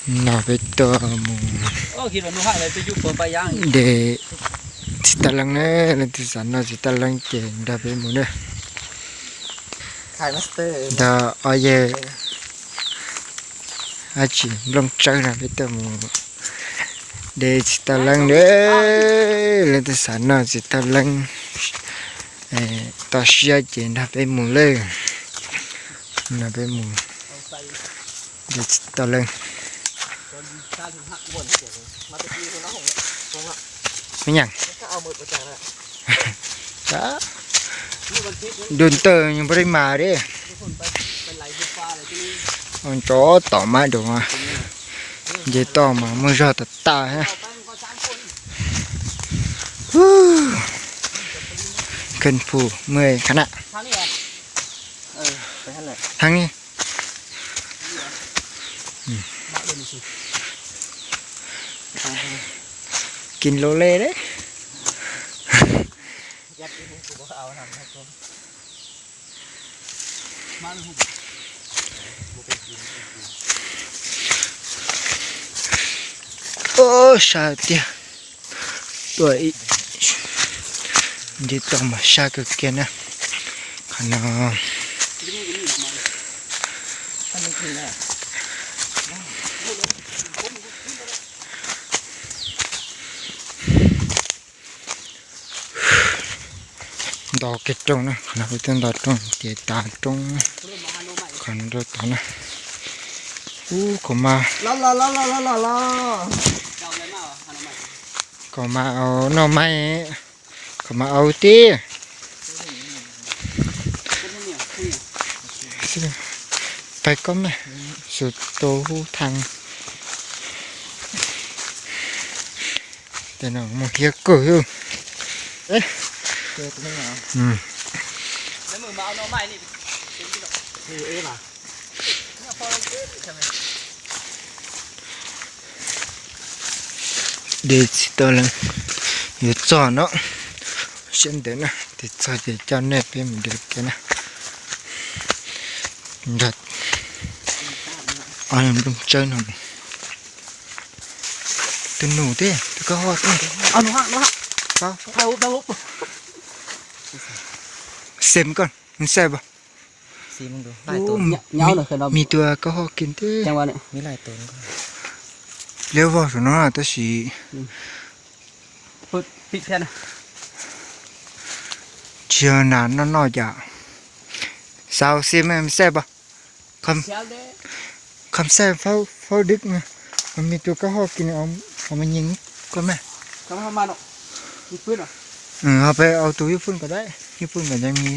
No peb tuaj mus de txiv toj leeb na, leej twg xav noj txiv toj leeb ces nrog peb mus na. Nrog ob yawg dab tsi Nplooj Tsawb no peb tuaj mus de txiv toj leeb na. Leej twg xav noj txiv toj leeb toj siab ces nrog peb mus lawm. Nrog peb mus de txiv toj leeb. Me nyuam, dua ntawj nyuag npaj li mas li. Ntsoov tom mas dua, nce toj mas muaj zog tas tas thiab. Khej phu muaj kha na. Thaj ni. Kis lus le deb. Ub, sab tiag. Tuaj ib nce toj mas sab kawg kiag na. Qhov no nto kiag rooj na, qhov no kuj twb nto rooj ces tas roob. Qhov no rau tod na. Ub, kaus mas, kaus mas au noj mas, kaus mas au tib. Pais koj mas, su tu hub thaj. Tej no muaj hiab kawg. De txiv toj leeb yuav txog no, siab ntev na, tes txog ces coj nej peb mus de kiag na. Nrog ob Nplooj Tsawb no mus. Tus nus thiab tus kab ho, xem koj, xem pom, me tus kab ho kiag thiab. Liab vog saum no tab sis tsis yog nas noj noj cas. Xav xem, xem pom, xem phau dwb, me tus kab ho kiag, ho mas nyeem koj mas. Ho peb au tus yub phwj kom dab, yub phwj kom cov me.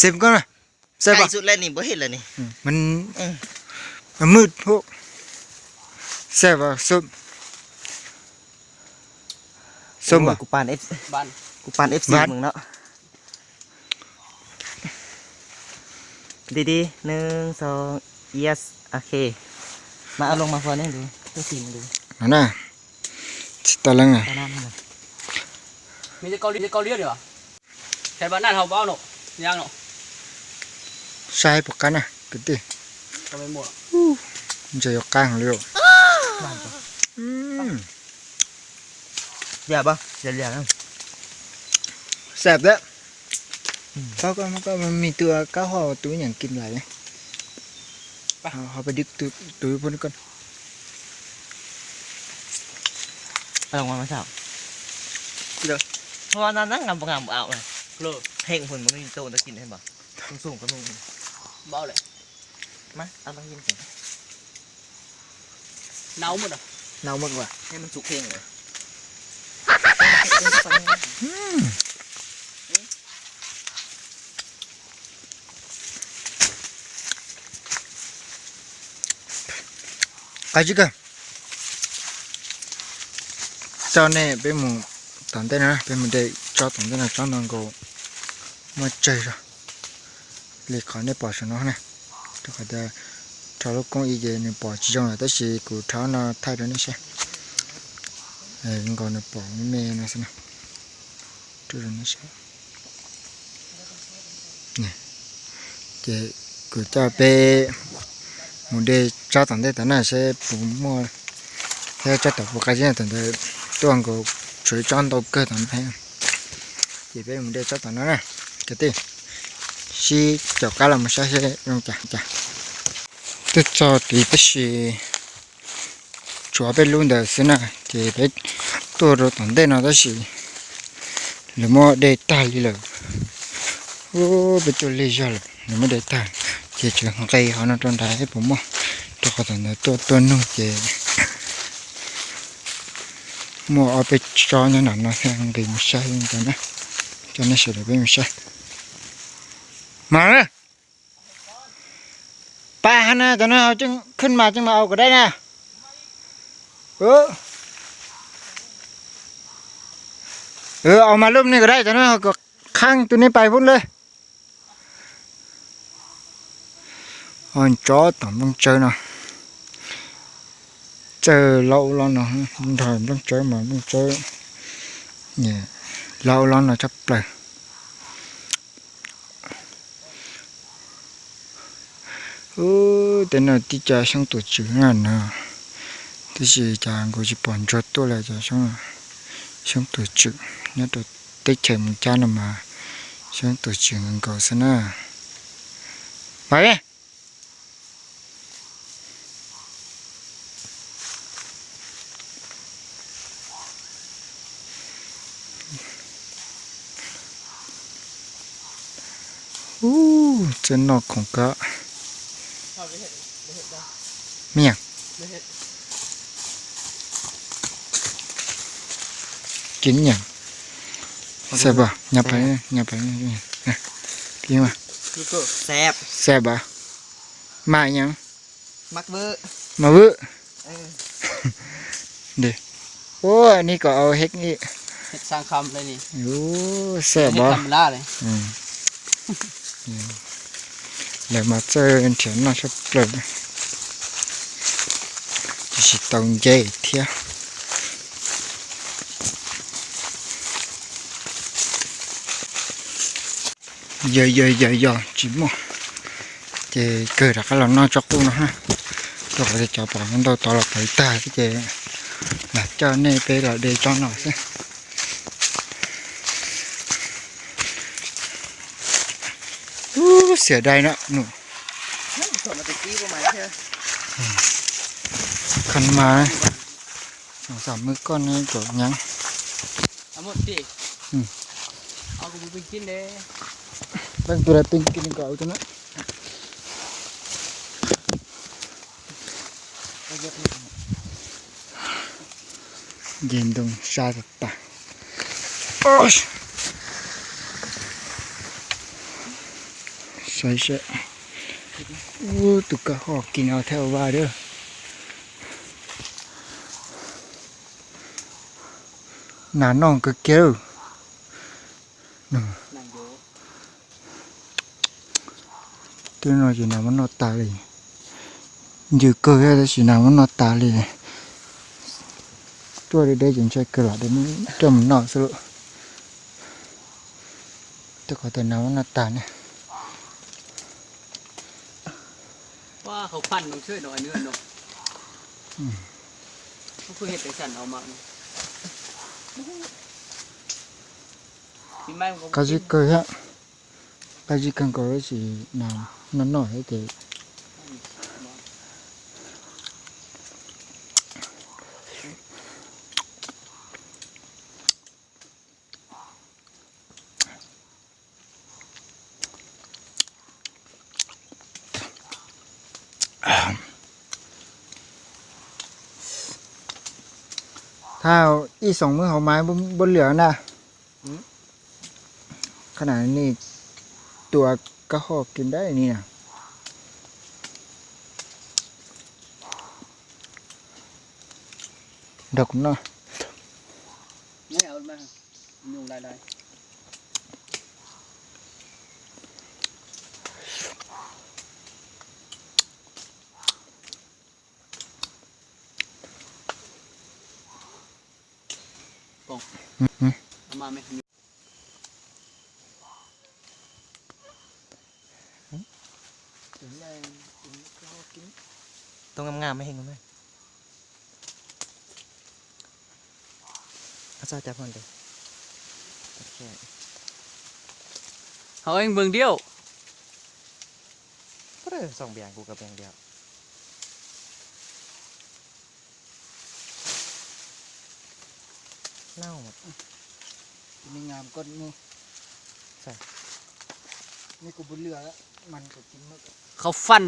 Xem koj na, xem pom, mas mwj hub, xem pom, xem pom. Kuv pab F C mws no. Di di, nws so, yes, ok. Mas au loo mas fo ne, tus tim tus. No na, tsis tau leej na. Saib puas qab na kwv tij. Ntse yuav qab li. Sab, koj, koj, koj, me tus kab ho tus nyeem kim lais. Ho peb dib tus poj niam koj. Ua no na ngam ngam au. Heev hwn mas me tus ntawd kim heev mas. Xung xung koj me. Mas ăn tao hin xem. Nau mượt à? Nau mượt quá. Hay mình chụp hình rồi. Qab tsis kawg. Tso nej peb mus tom ntej no, peb mus de tsob tom ntej no, tsob no nkaus muaj tsawg zog li qhov nej pom saum no na. Rau qhov tias rho lub koob ib ces nws pom tsis zoo lawm, tab sis kuv rho no thaij rau nej saib. Nkaus nws pom me me no xwb na. Rau nej saib. Ces kuv coj peb mus de tsob tom ntej tom no seb puas muaj, thiab tsob tom puas qab zib tom ntawd tuaj nkaus, tshuav ib tsob ntau kawg tom no. Ces peb mus de tsob tom no na, kwv tij, sib caum qab los mus saib seb zoo cas cas. Twb txog tid tab sis tshuav peb lub ntawd xwb na, ces peb tuaj rau tom ntej no tab sis lawv muab de tag li lawm. Ub, peb tuaj lig zog lawm lawv muab de tag, ces tseem nqis qhov no rau nrad puas muaj, rau qhov tom ntawd tuaj tuaj nug ces muaj ob peb tsob nyob nram no thiab, nqis mus saib cov na, coj nej sawv daws peb mus saib. Mas na, pab hab na, cov no khwj mas tseem mas au kom dai na. Au mas lub ne kom dai, cov no kom qhab tus ne pais pub lawm. Tsob tom nplooj tsawb no, txawj laub ub laub no, nrog nplooj tsawb mas nplooj tsawb laub ub laub no tshaj plaws. Ub, tej no tib co xyoob tuam tswm na no, tab sis cas nkaus tsis pom ntsuag tuaj li cov xyoob, xyoob tuam tswm nyob rau teb chaws Moos Cab no mas xyoob tuam tswm nkaus xwb na. Mas ub, txawj noj khoom kab. Mia, kin nyiam. Xab pas, nyab pas, nyab pas, kin mas. Xab pas, mas nyiam. Mas vwm. Ua, ni kom au hej. Ub, xab pas. Lawv mas txawj nrhiav noj tshaj plaws, tiam sis tau nce thiab. Yog yog yog yog tsis muaj, ces kawg rov qab los noj tsob qub no na, rau qhov tias cov pom ntau tod los pom tag thiab ces lam coj nej peb los de tsob no xwb. Ub, xiam dai no nus. Khas mas, xam mws koj ne kom nyav. Leej twg lawv pin kis kom tus na. Nce ntoo sab tas tas. Saib seb, ub, tus kab ho kis no thiaj ua vaj lawm. Nas noj kawg kiag. Twb no ces nas muab noj tas li. Ncw kawg thiab tab sis nas muab noj tas li. Tuaj deb deb ces ntshai kawg lam coj mus noj xwb lauj. Twb qhov tias nas muab noj tas ne. Qab zib kawg thiab, qab zib kawg nkaus tab sis nas noj noj thiab ces Thaj ib xoom mwb hauv mas npuab lwm na. Qhov na nej tua kab ho kis dab li na. Nrog kuv noj. Tau ngam ngam heev na. Hauv eng npeeg diau. Txhob npeeg kuv, kuv npeeg diau. Nau. Qhov faj,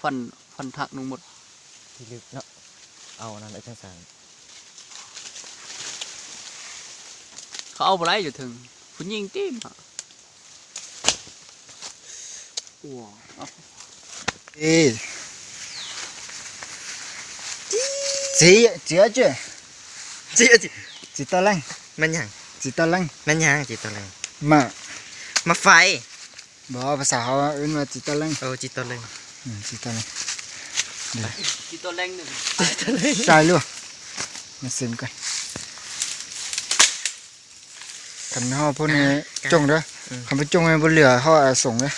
faj, faj thaj nus mut. Qhov au puas laib yus theej, phu nyij tib mas. Txiv, txiv, txiv tau leej, txiv tau leej, mas, mas fais, npog pas xav hov txiv tau leej, txiv tau leej, sai luaj, khov ho phooj ywg cooj dab, qhov peb cooj peb lwm ho xoom dab,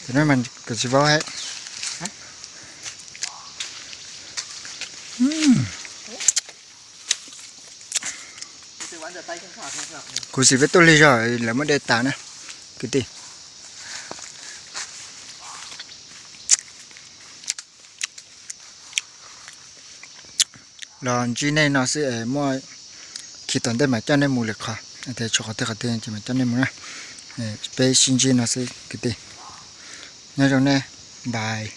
cov no mas kuv tsis paub hais. Kuv xav peb tuaj lig zog lawv muab de tas na, kwv tij. Los ntsib nej no xwb es muaj, khi tom ntej mam coj nej mus lwm qhov, es tshuav qhov twg qhov twg ces mam coj nej mus na. Peb sib ntsib no xwb kwv tij. Nyob zoo nej, bye.